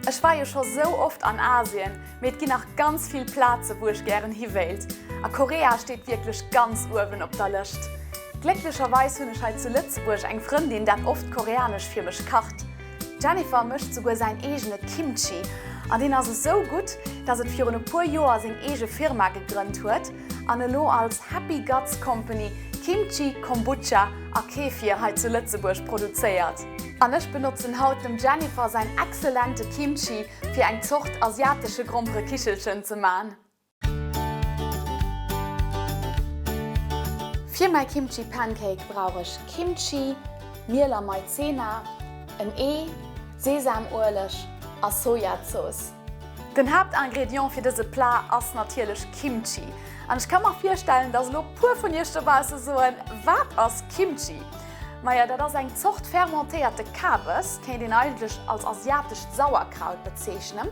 Ech war jo scho sou oft an Asien, mee et ginn nach ganz vill Plaze wou ech gären hi wéilt. A Korea steet wierklech ganz uewen op der Lëscht. Glécklecherweis hunn ech hei zu Lëtzebuerg eng Frëndin dat oft koreanesch fir mech kacht. D'Jennifer mécht souguer säin eegene Kimchi an deen ass esou gutt, dass et virun e puer Joer seng eege Firma gegrënnt huet an elo als Happy Guts Company Kimchi, Kombucha a Kefir hei zu Lëtzebuerg produzéiert. An ech benotzen haut dem Jennifer säin excellente Kimchi fir eng Zort asiatesche Gromperekichelchen ze man. Fir mäi Kimchi Pancake brauch ech Kimchi, Miel a Maizena, en Ee, Sesamueleg a Sojazooss. Den Haaptingrédient fir dëse Plat ass natierlech Kimchi. An ech ka mer virstellen, dass elo puer vun iech dobausse soen, Wat ass Kimchi? Maja, dat ass eng Zort fermentéierte Kabes, kéint een eigentlech als asiatescht Sauerkraut bezeechnen.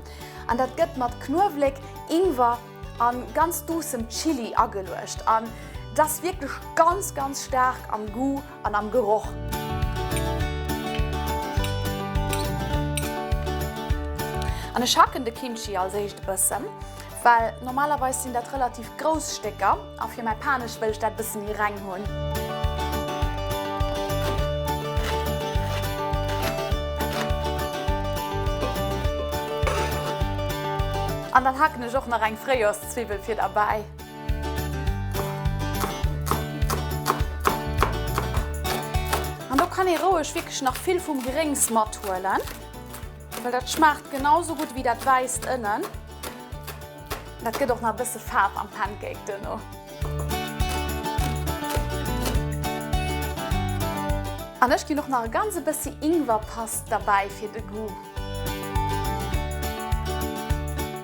An dat gëtt mat Knuewelek, Ingwer a ganz duussem Chili ageluecht. An et ass wierklech ganz, ganz staark am Goût an am Geroch. An ech hacken de Kimchi als éischt e bëssen, well normalerweis sinn dat relativ grouss Stécker. A fir mäi Panesch wëll ech dat bësse méi reng hunn. An dann hacken ech och nach eng Fréijoerszwiwwel fir derbäi. An do kann ee roueg wierklech nach vill vum Gréngs mathuelen, well dat schmaacht genau sou gutt wéi dat Wäisst ënnen. Dat gëtt och nach e bësse Faarf am Pancake duerno. An ech ginn och nach e ganz e bëssi Ingwerpast derbäi fir de Goût.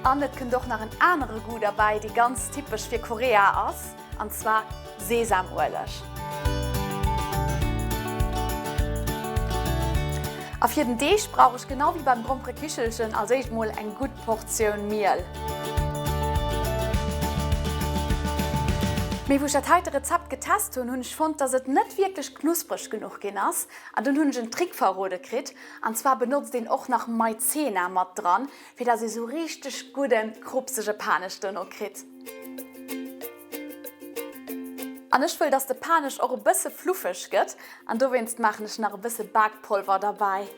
An et kënnt och nach en anere Goût derbäi, dee ganz typesch fir Korea ass. An zwar Sesamueleg. A fir den Deeg brauch ech genau wéi beim Gromperekichelchen als éischt mol eng gutt Portioun Miel. Mee wou ech dat heite Rezept getest hunn, hunn ech fonnt, dass et net wierklech knuspreg genuch ginn ass. An dunn hunn ech en Trick verrode kritt, an zwar benotzt een och nach Maizena mat dran, fir dass ee sou richteg gudde krupsege Panesch duerno kritt. An ech wëll dass de Panesch och e bësse fluffeg gëtt an dowéinst maachen ech nach e bësse Bakpolver derbäi.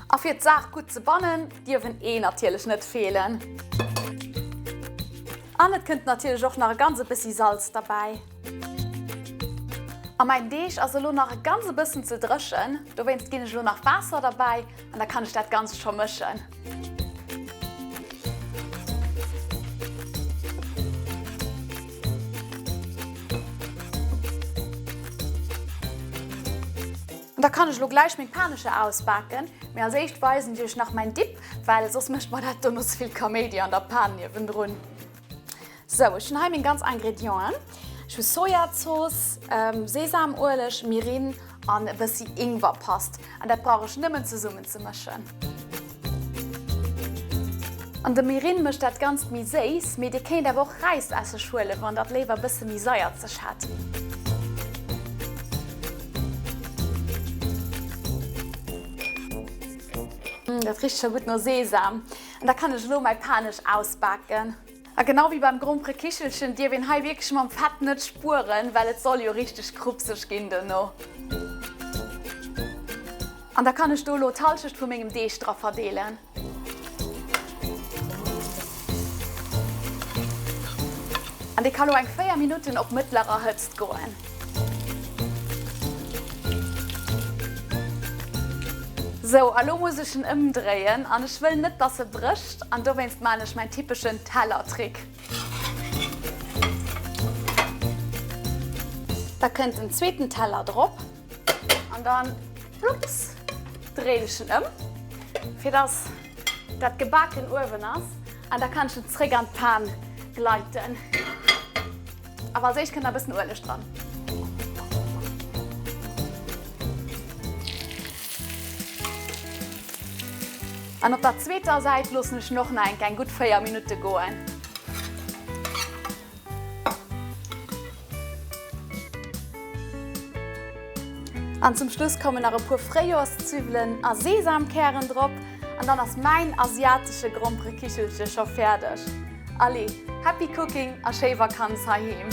A fir d'Saach gutt ze bannen, dierf en Ee natierlech net feelen. An et kënnt natierlech och nach e ganz e bëssi Salz derbäi. A mäin Deeg ass elo nach e ganz e bëssen ze dréchen, dowéinst ginn ech elo nach Waasser derbäi an da kann ech dat Ganzt scho mëschen. An da kann ech elo gläich meng Panesche ausbaken, mee als éischt weisen ech iech nach mäin Dip, well soss mécht mer dat dono ze vill Kaméidi an der Pan niewendrun. Sou, ech hunn hei meng ganz Ingredienten. Ech hu Sojazooss, Sesamueleg, Mirin an e bëssi Ingwerpast. An dat brauch ech nëmmen zesummen ze mëschen. An de Mirin mécht dat Ganzt méi séiss, mee dir kéint awer och Räisesseg huelen, wann der et léiwer e bësse méi saierzeg hätt. Dat richt scho gutt no Sesam. An da kann ech elo mäi Panesch ausbaken. A genau wéi beim Gromperekichelchen dierf een hei wierklech mam Fett net spueren, well et soll jo richteg krupseg ginn duerno. An da kann ech do elo d'Halschecht vu mengem Deeg dra verdeelen. An dee ka lo eng 4 Minutten op mëttlerer Hëtzt goen. Sou, a lo muss ech en ëmdréien an ech wëll net dass e brécht an dowéinst maan ech mäin typeschen Tellertrick. Da kënnt en zweeten Teller drop an dann, plups, dréien ech en ëm, fir dass dat gebaken uewen ass an da kann ech en zréck an d'Pan gleiten. Awer als éischt kënnt nach e bëssen Ueleg dran. An op der zweeter Säit loossen ech en och nach enk eng gutt 4 Minutte goen. An zum Schluss kommen nach e puer Fréijoerszwiwwelen a Sesamkären drop an dann ass mäin asiatesche Gromperekichelche scho fäerdeg. Allez, happy cooking a schéi Vakanz heiheem!